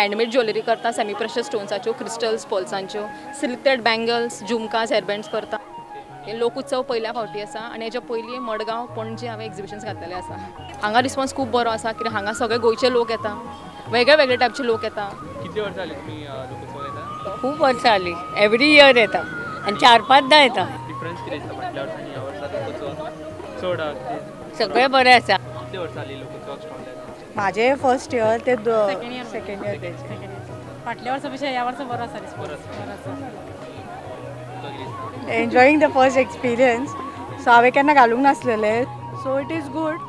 Handmade jewellery करता, semi precious स्टोन्साच्यो, crystals, पर्ल्सांच्यो, सिल्क थ्रेड बँगल्स, झुमकास, हेअरबँड्स करता. हे लोक उत्सव पयल्या फावटी आसा आनी हेच्या पयलीं मडगांव, पणजे हांवें एग्जिबिशन्स घातलेले आसा. हांगा रिस्पॉन्स खूब बरो आसा कित्याक हांगा सगळे गोंयचे लोक येता, वेगळे वेगळे टायपचे लोक येता. कितले वर्सां जाली तुमी लोकोत्सवाक येता? खूब वर्सां जाली, एवरी इयर येता आनी 4-5दा येता. डिफरन्स कितें दिसता फाटल्या वर्सा आनी ह्या वर्सा लोकोत्सवाक चड आहा? सगळें बरें आसा. कितले वर्सां जाली लोकोत्सवाक स्टॉल? माझे फर्स्ट इयर, ते सेकंड इयर तेचे. फाटल्या वर्सा पेक्षा ह्या वर्सा बरो आसा रिस्पॉन्स, बरो आसा. Enjoying the first experience. So हांवें केन्ना घालूंक नासलेलें, so it is good,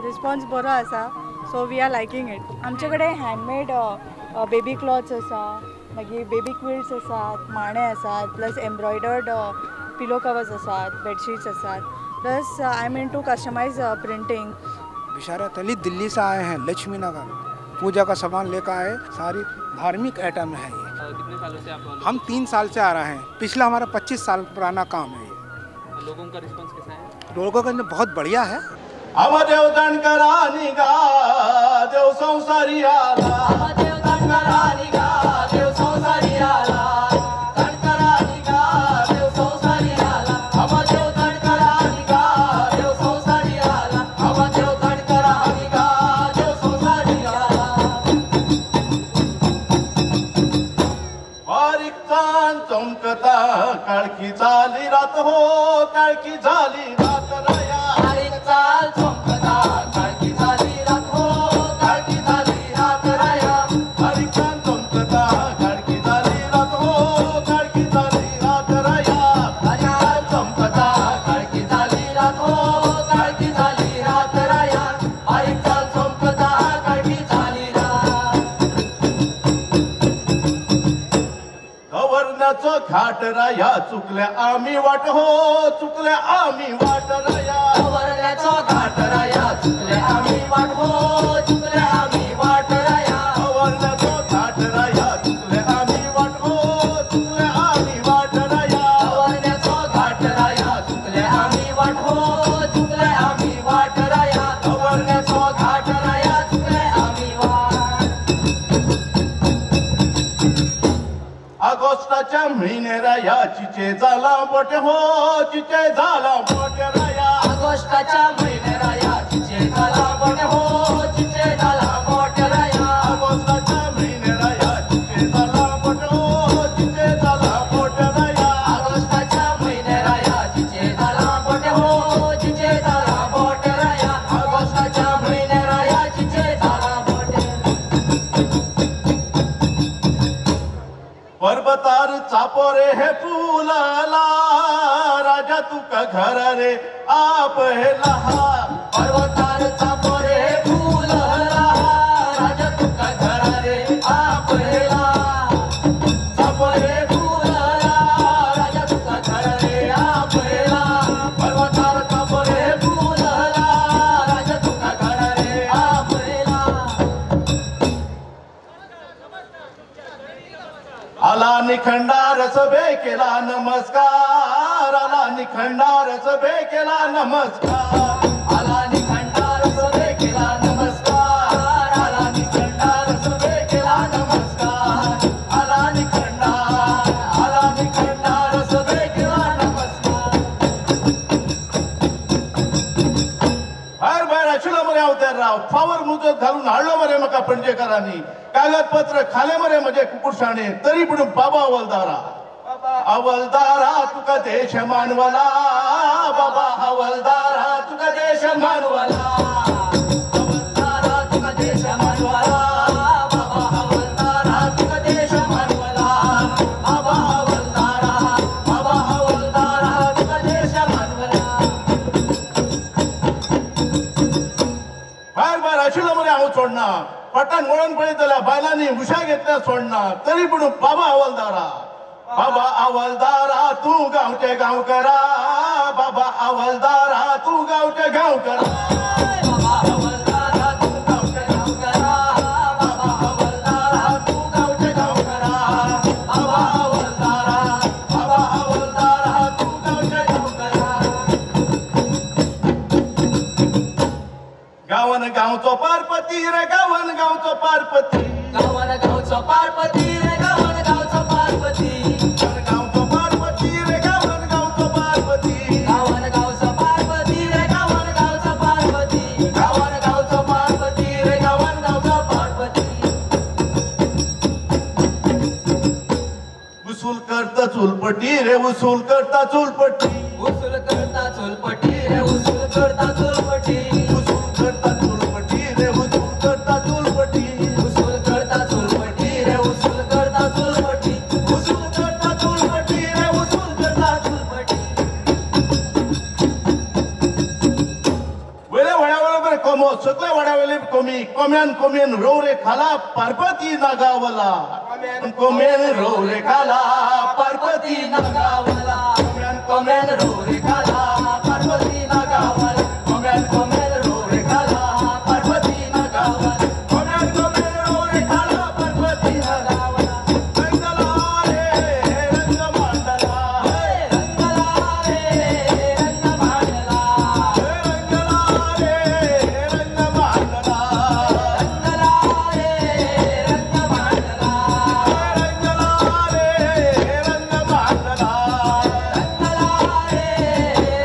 response बरो आसा, so we are liking it. आमचे कडेन हँडमेड बेबी क्लॉथ्स आसा, मागीर बेबी क्विल्ट्स आसात, माणे आसात, प्लस एम्ब्रॉयडर्ड पिलो कवर्स आसात, बेडशीट्स आसात, plus I am into customize printing. Bisharat Ali Delhi से आए हैं, लक्ष्मी नगर, पूजा का सामान लेकर आए, सारी धार्मिक आइटम है ये. कितने सालों से आप? हम 3 साल से आ रहे हैं, पिछला हमारा 25 साल पुराना काम है ये. लोगों का रिस्पॉन्स कैसा है? लोगों का बहुत बढ़िया है. देव संसारी आला, देव संसारी आला, काळखी झाली रात हो, काळखी झाली रात राया. बारीक चाल चमकता, काळखी झाली रात हो, काळखी झाली रात राया. बारीक चाल चमकता, काळखी झाली रात हो, काळखी झाली रात राया. बारीक चाल चमकता, काळखी झाली रात हो, काळखी झाली रात राया. बारीक चाल चमकता, काळखी झाली रात. गव्हर्नरचो घाट राया, चुकल्या आम्ही वाट हो, चुकल्या आम्ही वाट राया. गव्हर्नरचो घाट राया, चुकल्या आम्ही वाट हो, चुकल्या आम्ही वाट राया. गव्हर्नरचो घाट राया, चुकल्या आम्ही वाट हो, चुकल्या आम्ही वाट राया. गव्हर्नरचो घाट राया, चुकल्या आम्ही वाट हो, चुकल्या आम्ही वाट राया. गव्हर्नरचो घाट राया, चुकल्या आम्ही वाट. ऑगस्टाच्या महिने राया, चिचे झाला बोट हो, चिचे झाला बोट राया. ऑगस्टाच्या महिने राया, चिचे झाला बोट हो, चिचे झाला बोट राया. ऑगस्टाच्या महिने राया, चिचे झाला बोट हो, चिचे झाला बोट राया. ऑगस्टाच्या महिने राया, चिचे झाला बोट हो, चिचे झाला बोट राया. ऑगस्टाच्या महिने राया, चिचे झाला बोट. पर्वतार चापोरे हे फुलला, राजा तुका घर रे आप हेला. पर्वतार चापोरे हे फुलला, राजा तुका घर रे आप हेला. चापोरे फुलला, राजा तुका घर रे आप हेला. पर्वतार चापोरे फुलला, राजा तुका घर रे आप हेला. आला निखंडार सभे केला नमस्कार, आला निखंडार सभे केला नमस्कार, आला निखंडार सभे केला नमस्कार, आला निखंडार सभे केला नमस्कार, आला निखंडार, आला निखंडार सभे केला नमस्कार. भायर भायर आशिल्लो मरे हांव ते राव, फावर मुजत घालून हाडलो मरे म्हाका पणजेकारांनी, कागदपत्र खाले मरे म्हजे कुकुरशाणे, तरी पूण बाबा हवलदारा, हवलदारा तुका देश मानवला, बाबा हवलदारा तुका देश मानवला, हवलदारा तुका देश मानवला, बाबा हवलदारा तुका देश मानवला, बाबा हवलदारा, बाबा हवलदारा तुका देश मानवला. भायर भायर आशिल्लो मरे हांव सोडना, पटान वळण पळयत जाल्यार बायलांनी उशा घेतल्या सोडना, तरी पूण बाबा हवलदारा, बाबा हवलदारा तूं गांवचे गांवकरा, बाबा हवलदारा तूं गांवचे गांवकरा, बाबा हवलदारा तूं गांवचे गांवकरा, बाबा हवलदारा तूं गांवचे गांवकरा, बाबा हवलदारा, बाबा हवलदारा तूं गांवचे गांवकरा. गावन गांवचो पारपती रे, गावन गांवचो पारपती, गावन गांवचो गांवचो पार्वती रे गांवान गांवचो पार्वती, गांवचो पार्वती रे गांवान गांवचो पार्वती, गांवान गांवचो पार्वती रे गांवान गांवचो पार्वती, गांवान गांवचो पार्वती रे गांवान गांवचो पार्वती. उसूल करता चुलपटी रे उसूल करता चुलपटी, उसूल करता चुलपटी रे उसूल करता चुलपटी, उसूल करता चुलपटी रे उसूल करता चुलपटी, उसूल करता चुलपटी रे उसूल करता चुलपटी, उसूल करता चुलपटी रे उसूल करता चुलपटी. वयल्या वाड्या बरोबर कोमो सगळ्या वाड्या वयले कोमी, कोम्यान कोम्यान रोव रे खाला पार्वती नागावला, कोम्यान रोव रे खाला पार्वती नागावला, कोम्यान कोम्यान रोव रे खाला पार्वती नागावला, कोम्यान कोम्यान रोव रे खाला पार्वती नागावला, कोम्यान कोम्यान रोव रे खाला पार्वती नागावला. रंगला रे रंग मांडला, रंगला रे रंग मांडला, रंगला रे रंग मांडला, रंगला रे रंग मांडला, रंगला रे रंग मांडला, रंगला रे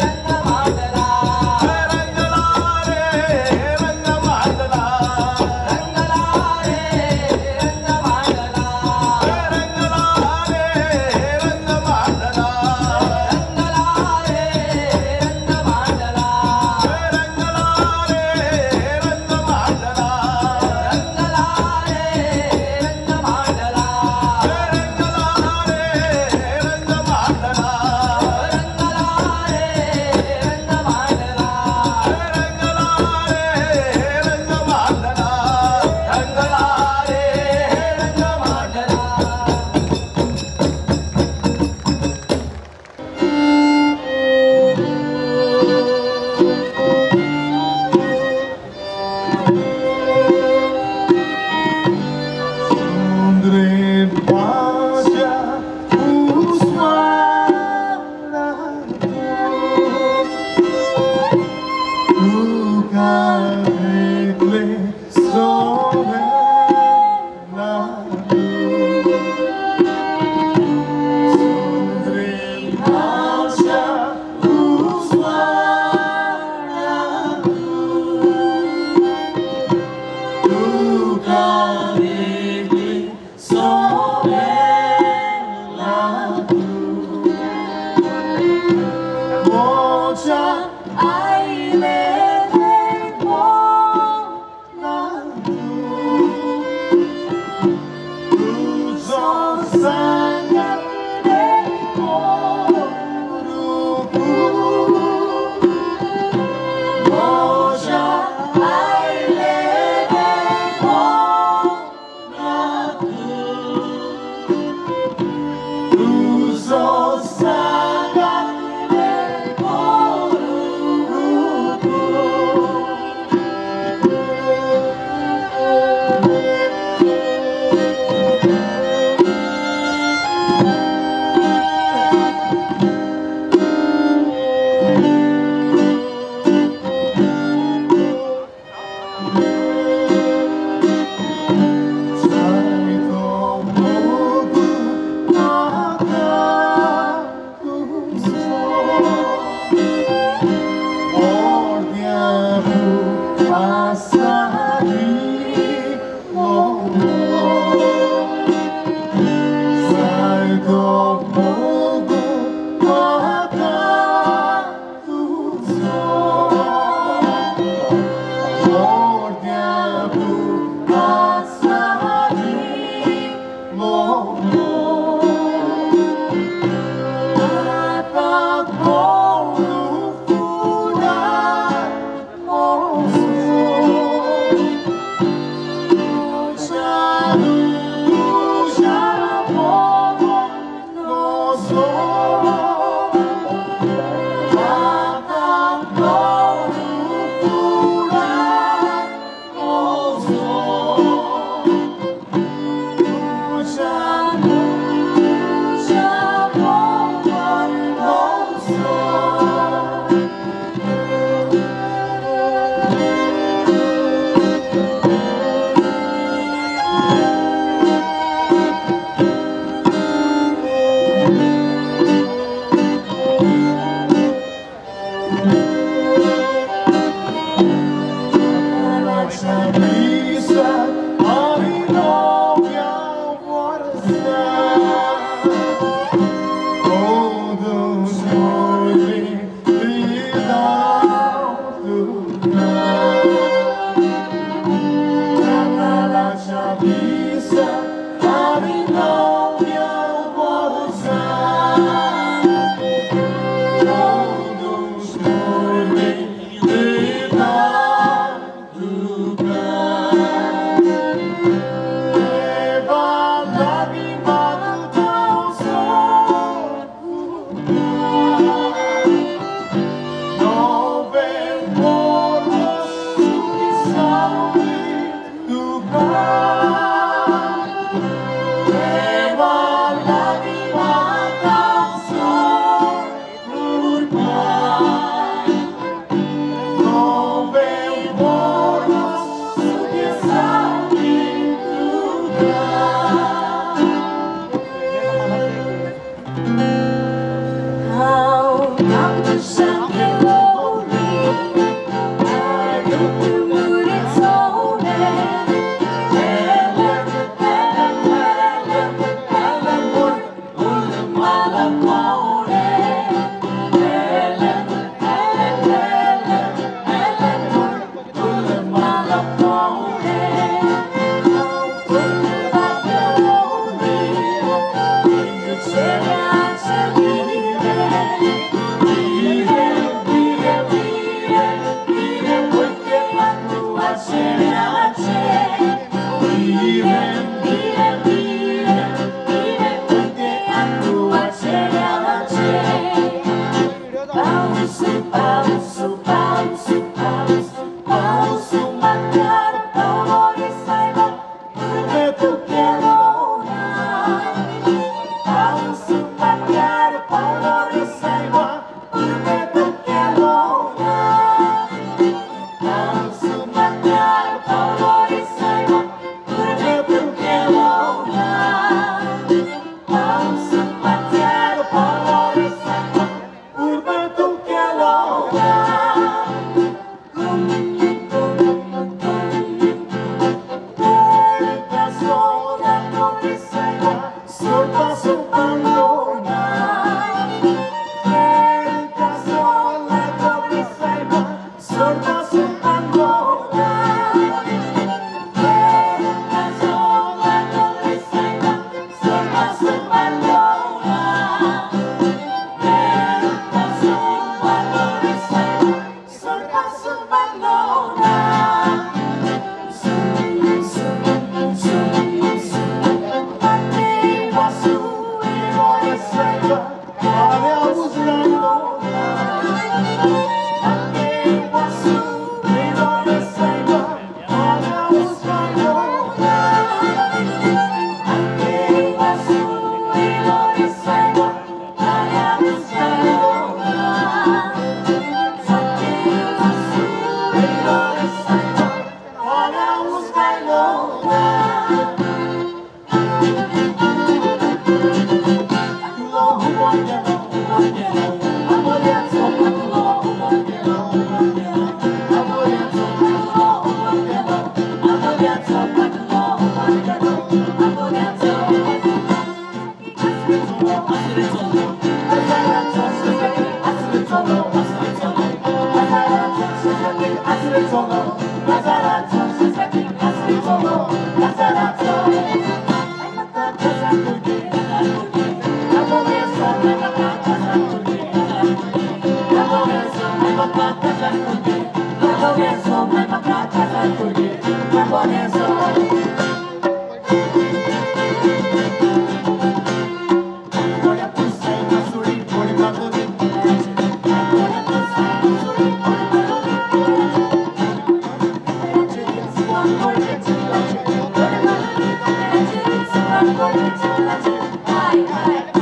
Hi, hi.